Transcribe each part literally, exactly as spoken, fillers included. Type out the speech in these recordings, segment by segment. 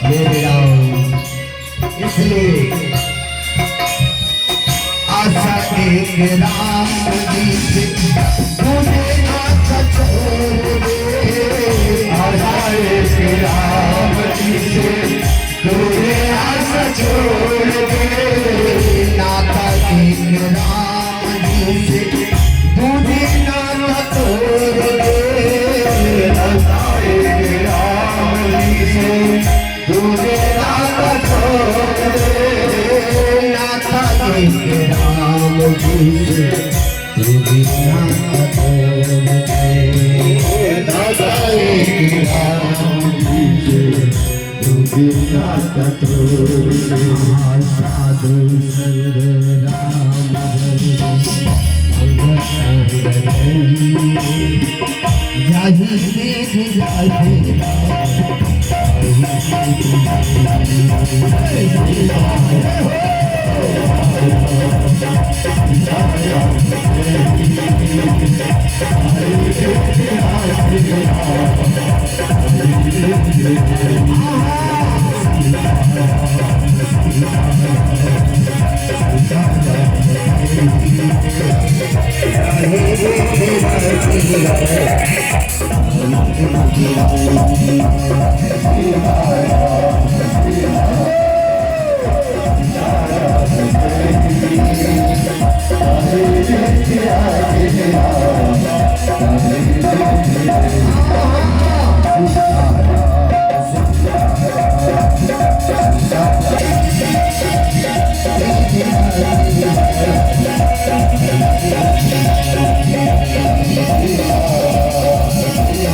मेरे राम, इसलिए आशा एक राम जी से, दूजे नाता छोड़ दे। आशा एक राम जी से, दूजे नाता छोड़ दे। नाता एक राम जी से, दूजे नाता तोड़ दे। नाता एक राम जी से, दूजे नाता तोड़ दे, नाता एक राम जी से, दूजे नाता तोड़ दे। नाता एक राम जी से, दूजे नाता तोड़ दे। साधु संग राम भजन,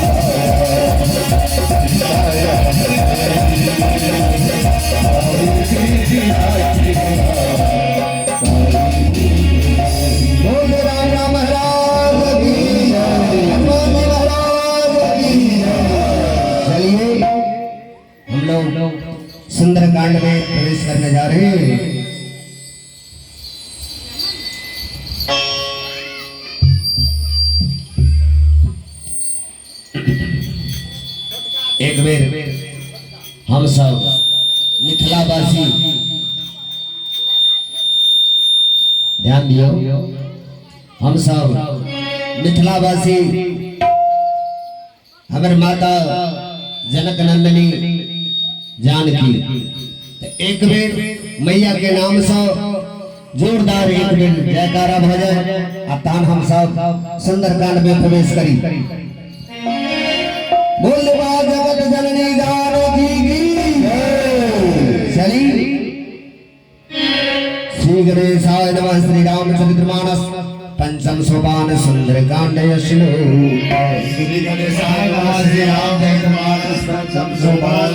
अंग संग धन। बोल राजा महाराज की, हनुमान जी महाराज की। चलिए, हम लोग सुंदरकांड में प्रवेश करने जा रहे हैं। एक बेर हम सब मिथिलावासी, ध्यान दियो, हम सब मिथिलावासी हमर माता जनक नंदिनी जानकी। त एक बेर मैया के नाम से जोरदार एक बेर जयकारा भजन, आ तान हम सब सुंदरकांड में प्रवेश करी। बोल बा जगत जननी जानकी की। चली। श्री गणेशाय नमः, श्री रामचरितमानस, पंचम सोपान, सुंदरकांड श्लोक। श्री गणेशाय नमः, श्री रामचरितमानस, पंचम सोपान,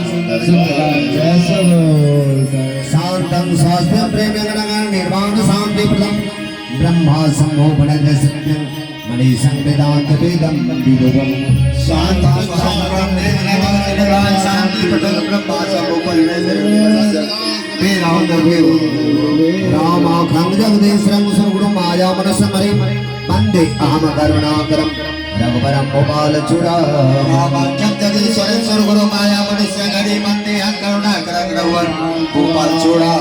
सुंदरकांड श्लोक। शांतम स्वास्थ्यम प्रेम गणगण निर्वाण शांति प्रदम ब्रह्मा शंभो भणज सत्यम मणि संग वेदांत वेदम विदुरम। शांति शांति शांति प्रदम ब्रह्मा शंभो भणज वेदांत वेदम। रामाख्यं जगदीश्वरं सुरगुरुं मायामनसं हरिं वन्दे अहं करुणाकरं रघुवरं भूपालचूड़ा। रामाख्यं जगदीश्वरं सुरगुरुं मायामनसं हरिं वन्दे अहं करुणाकरं रघुवरं भूपालचूड़ा।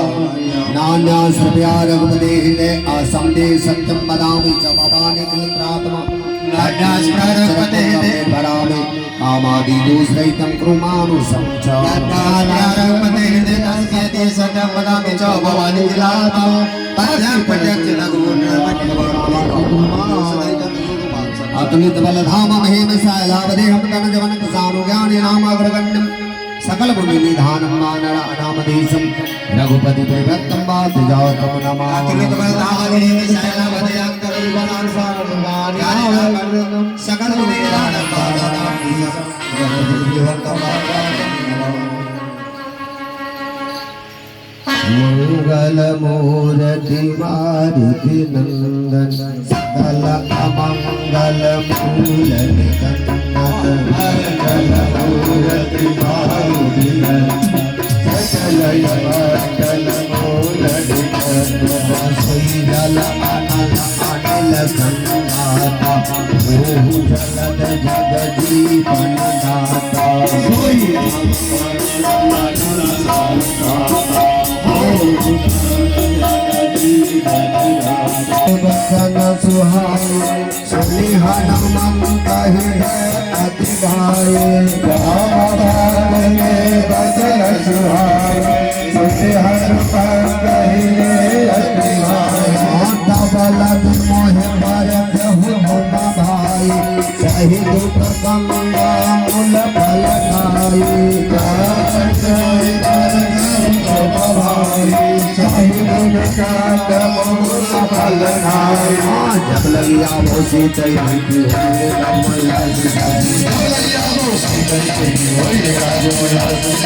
नान्यास्त्रपया रघुपते हिते आसं ते सत्यं वदामि च भवानि कृतात्मा। नान्यास्त्रपया रघुपते हिते भरामि कामादिदोषरहितं कुरु मानुषं च। नान्यास्त्रपया रघुपते हिते तस्मै ते सत्यं वदामि च भवानि कृतात्मा। तस्मै प्रत्यक्षेण गुरुर्ब्रह्मा। अतुलित बलधाम महेश शैलावदेहं तनजवनं सानुज्ञानि नाम अग्रगण्यं सकल मुनि निधानं मानणानामधीशं रघुपति प्रियव्रतं वात जातं नमामि। अतुलित बलधाम महेश शैलावदेहं तनजवनं सानुज्ञानि नाम अग्रगण्यं सकल मुनि निधानं मानणानामधीशं रघुपति प्रियव्रतं वात जातं नमामि। मंगल मूरति मारुति नंदन सकल अमंगल मूल निकंदन। मंगल मूरति मारुति नंदन सकल अमंगल मूल निकंदन। सोई जल अनल अनिल संघाता, ओहू जलद जग जीवन दाता। सोई जल बचन सुहाई सुनि हनुमंत कहि अति भाई। राम भक्त के बचन सुहाई सुनि हनुमंत कहि अति भाई। माता बल मोहि मरत हुन भाई। सही दुख संग मूल फल खाई। सही दुख संग मूल फल खाई। हाँ, जब लगिया वो सीत की होई रे राम लाल। जब लगिया वो सीत की होई रे राम लाल।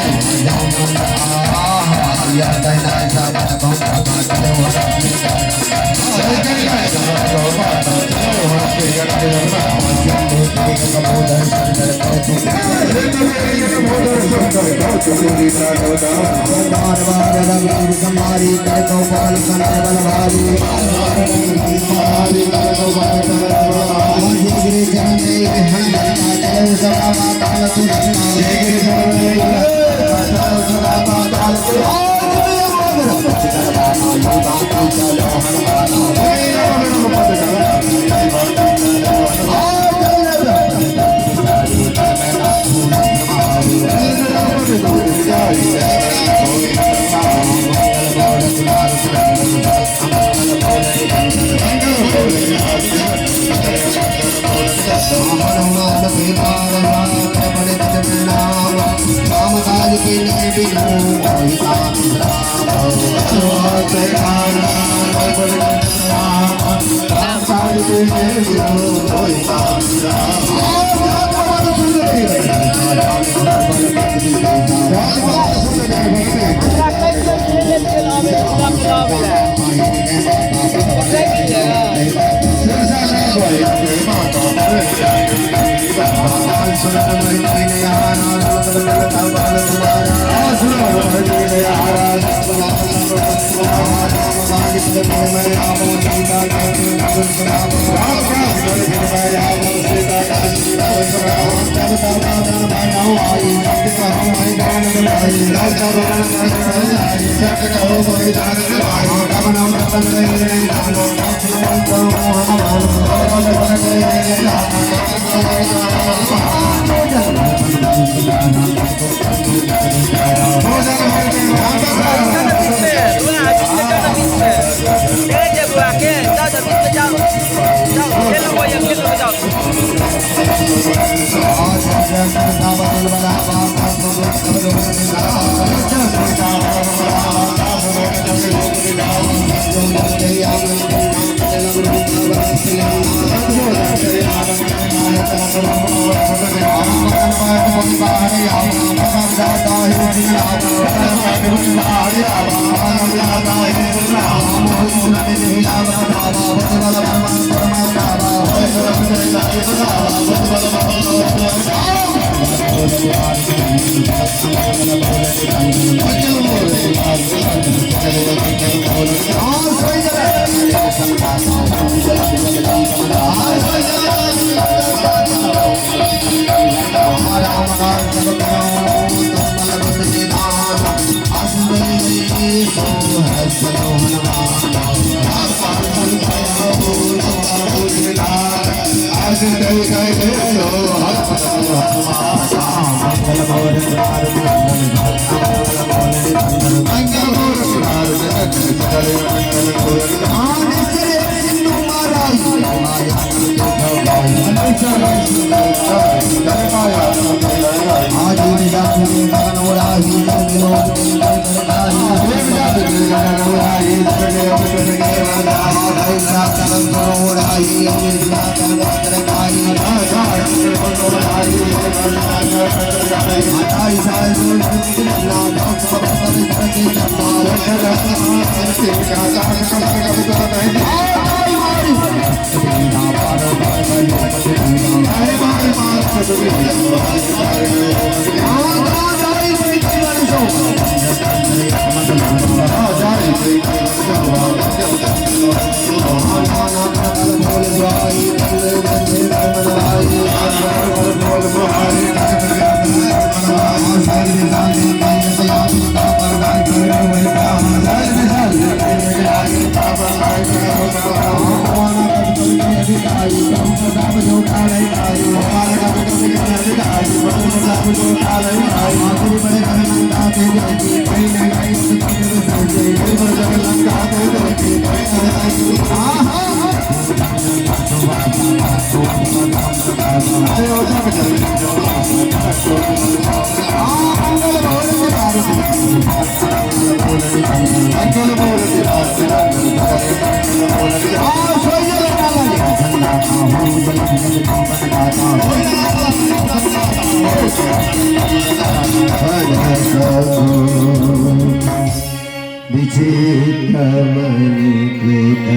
विचित्र मणि कृत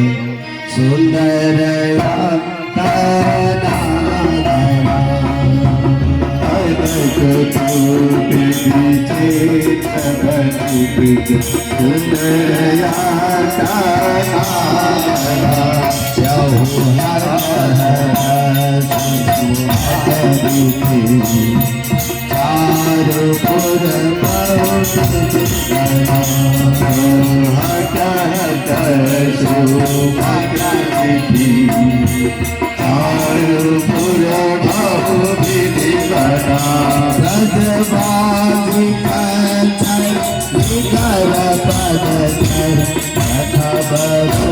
सुंदर रत्न, अनक कोटि विचित्र मणि कृत सुंदर रत्न, चहुहर सुहाग विधि। चारों पुर बहुत मोहक हत शोभा निधि। चारों पुर बहुविधि बना। ब्रजबासी कंचन निकर पद धर। रख बहु